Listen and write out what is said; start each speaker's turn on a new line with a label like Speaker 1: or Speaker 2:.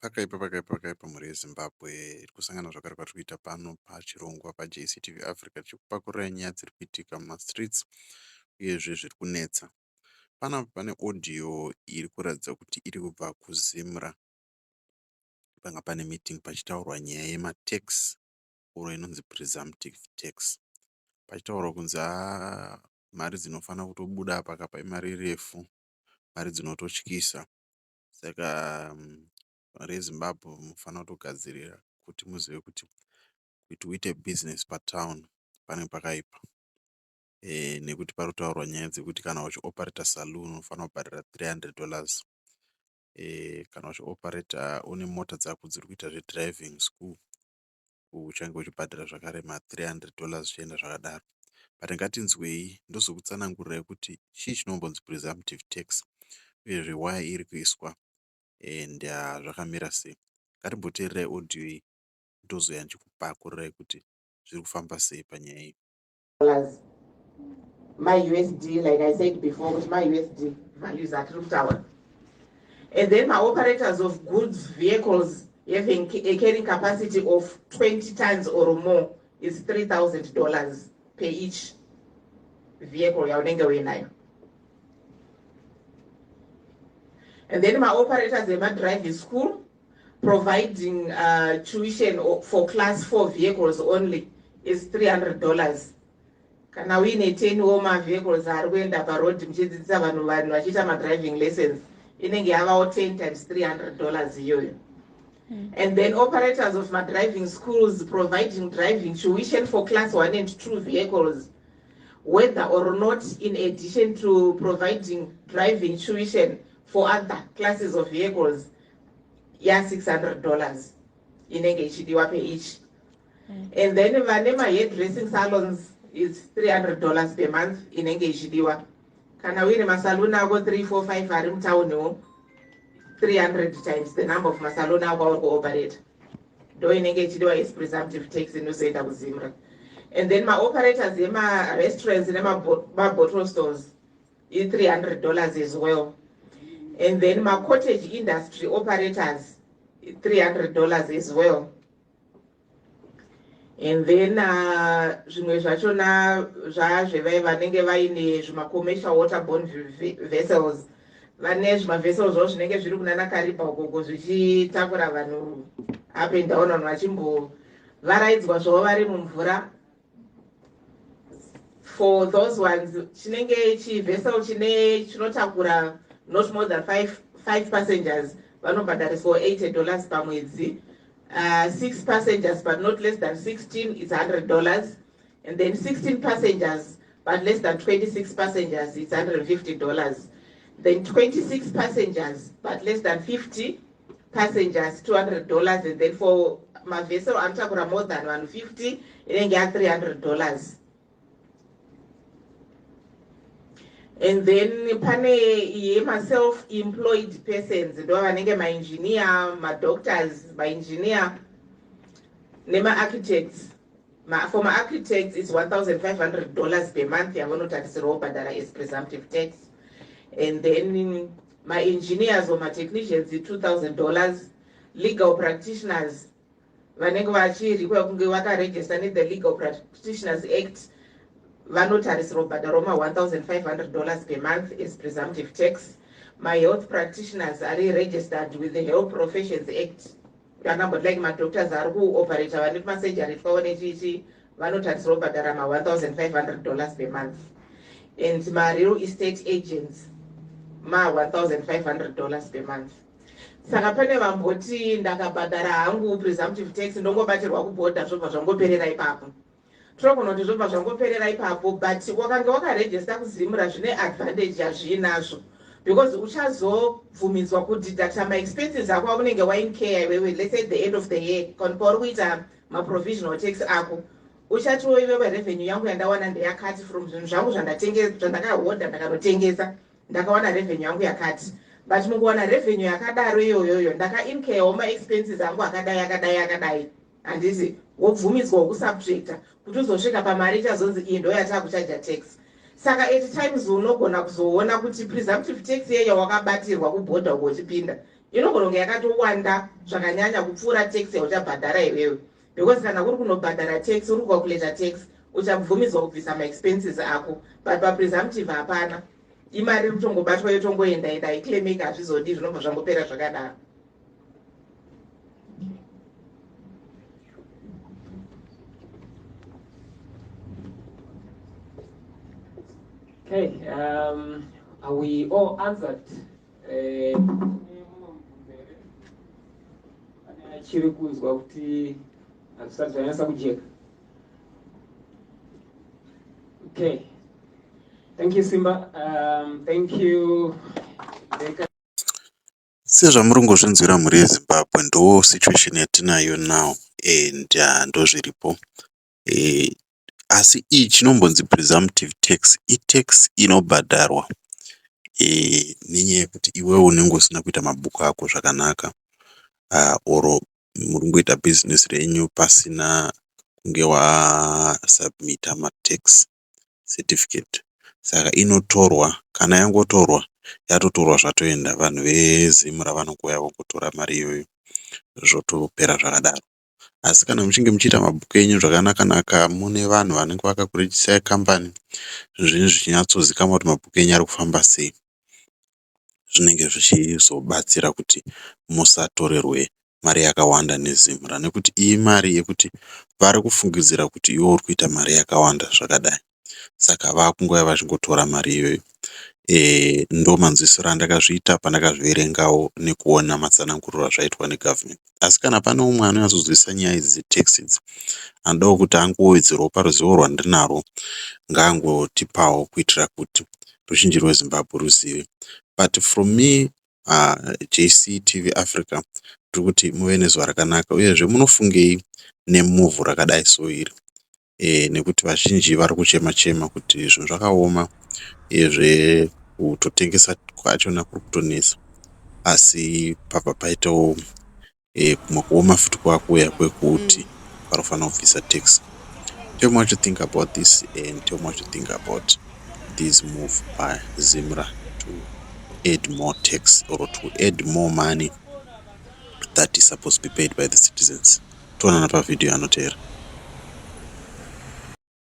Speaker 1: Pakaipa pakaipa pakaipa mhuri yeZimbabwe iri kusangana zvakare kwatiri kuita pano pachirongwa paJCTV Africa tichikupakururai nyaya dziri kuitika mumastreets uyezve zviri kunetsa. Panapa pane audio iri kuratidza kuti iri kubva kuZIMRA. Panga pane meeting pachitaurwa nyaya yematax or inonzi presumptive tax. Pachitaurwa kunzi haa mari dzinofanira kutobuda apa kapa imari refu, mari dzinototyisa. Saka mhuri yeZimbabwe munofanira kutogadzirira kuti muzive kuti kuti uite business patown panenge pakaipa. Nekuti pari kutaurwa nyaya dzekuti kana uchioperata saloon unofanira kubhadhara 300 dollars. Kana uchioperata une mota dzako dziri kuita zvedriving school uchange uchibhadhara zvakare ma300 dollars zvichienda zvakadaro. But ngatinzwei ndozokutsanangurirai kuti chii chinombonzi presumptive tax uyezve why iri kuiswa and zvakamira sei. Ngatimboteererai audio iyi ndozouya ndichikupakurirai kuti zviri kufamba sei panyaya iyi.
Speaker 2: Dollars maUSD, like I said before kuti maUSD values atiri kutaura. And then maoperators of goods vehicles having a carrying capacity of 20 tons or more is $3,000 per each vehicle yaunenge uinayo. And then maoperators emadriving school providing tuition for class 4 vehicles only is $300. Kana uine 10 wo mavehicles ari kuenda paroad muchidzidzisa vanhu vanhu vachiita madriving lessons inenge yavawo 10 times $300 iyoyo. And then operators of madriving schools providing driving tuition for class 1 and 2 vehicles, whether or not in addition to providing driving tuition for other classes of vehicles, ya $600 inenge ichidiwa per each. And then vane mahairdressing salons is $300 per month inenge ichidiwa. Kana uine masalon ako 3 4 5 ari mutauniwo, 300 times the number of masalon ako auri kuoperata ndo inenge ichidiwa is presumptive tax inozoenda kuZIMRA. And then maoperators emarestaurants nemabottle stores i-$300 as well. And then macottage industry operators $300 as well. And then zvimwe zvachona zvazvevai vanenge vaine zvimacommercial waterborne vessels, vane zvimavessels zvavo zvinenge zviri kunana Kariba ukoko zvichitakura vanhu up and down, vanhu vachimbovaraidzwa zvavo vari mumvura. For those ones chinenge chivessel chine chinotakura not more than five passengers vanobhadhariswawo $80 pamwedzi. Six passengers but not less than 16 is $100, and then 16 passengers but less than 26 passengers is $150, then 26 passengers but less than 50 passengers $200, and then for mavessel anotakura more than vanhu 50 inenge ya $300. And then pane yema-self-employed persons, ndo vanenge maengineer, madoctors, maengineer nema-architects. For ma-architects is $1500 per month yavanotarisirwa kubhadhara as presumptive tax. And then ma-engineers or ma-technicians $2000. Legal practitioners vanenge vachirikwa kunge vakaregista nethe Legal Practitioners Act vanotarisirwa kubhadharawo ma-$1500 per month as presumptive tax. Ma-health practitioners ari registered with the Health Professions Act, vakamboti like madoctors ari kuoperata vane tumasurgery twavo nechichi vanotarisirwa kubhadhara ma-$1500 per month. And mareal estate agents ma-$1500 per month. Saka pane vamboti ndakabhadhara hangu presumptive tax ndongobatirwa kubhodha zvobva zvangoperera ipapo. Tinogona kuti zvobva zvangoperera ipapo, but wakange wakarejista kuZIMRA zvine advantage yazviinazvo because uchazobvumidzwa kudeducta maexpenses ako aunenge waincare iwewe. Let's say the end of the year kana pauri kuita maprovisional tax ako, uchatiwo iwewe revenue yangu yandawana ndeyakati from zvinhu zvangu zvandakahodha ndakanotengesa, ndakawana revenue yangu yakati. But mukuwana revenue yakadaro iyoyoyo ndakaincarewo maexpenses angu akadai akadai akadai, handiti? Wobvumidzwa wokusubtracta kuti uzosvika pamari ichazonzi iyi ndo yataakuchaja tax. Saka at times unogona kuzoona kuti presumptive tax yeyo wakabatirwa kubhodha uko uchipinda Inogona kunge yakatowanda zvakanyanya kupfuura tax yauchabhadhara iwewe, because kana kuri kunobhadhara tax, uri kucalculata tax, uchabvumidzwa kubvisa maexpenses ako, but papresumptive hapana. Imari iri kutongobatwa yotongoenda enda, haiclaimeki, hazvizodi, zvinobva zvangopera zvakadaro.
Speaker 3: Okay, are we all answered? Achiri kunzwa kuti hazvisati zvanyatsa kujeka. Okay, thank you, Simba. Thank you.
Speaker 1: Sezvamuri kungozvinzwira, mhuri yeZimbabwe, ndo situation yatinayo now and ndozviripo. Asi iyi chinombonzi presumptive tax itax inobhadharwa nenyaya yekuti iwewe unenge usina kuita mabhuku ako zvakanaka or muri kungoita bhizinesi renyu pasina kunge wasubmita matax certificate. Saka inotorwa, kana yangotorwa yatotorwa, zvatoenda. Vanhu veZIMRA vanongouya vongotora mari iyoyo, zvotopera zvakadaro. Asi kana muchinge muchiita mabhuku enyu zvakanaka naka, mune vanhu vanenge vakakurejistai kambani, zvinhu zvenyu zvichinyatsozikanwa kuti mabhuku enyu ari kufamba sei, zvinenge zvichizobatsira kuti musatorerwe mari yakawanda neZIMRA, nekuti iyi mari yekuti vari kufungidzira kuti iwe uri kuita mari yakawanda zvakadai, saka vakungouya vachingotora mari iyoyo. Ndo manzwisiro andakazviita pandakazviverengawo nekuona matsananguriro azvaitwa negovernment. Asi kana pane umwe anonyatsonzwisisa nyaya idzi dzetax idzi, anodawo kuti angowedzerawo paruzivo rwandinarwo, ngaangotipawo kuitira kuti ruzhinji rweZimbabwe ruzive. But from me, JCTV Africa, tiri kuti muve nezuva rakanaka. Uyezve munofungei nemove rakadai so iri? Nekuti vazhinji vari kuchema chema kuti zvinhu zvakaoma, uyezve kutotengesa kwachona kuri kutonetsa, asi pabva paitawo kumwe kuoma futi kwakuuya kwekuti vanofanira kubvisa tax. Tell me what you think about this and tell me what you think about this move by ZIMRA to add more tax or to add more money that is supposed to be paid by the citizens. Toonana pavhidhiyo anoteera.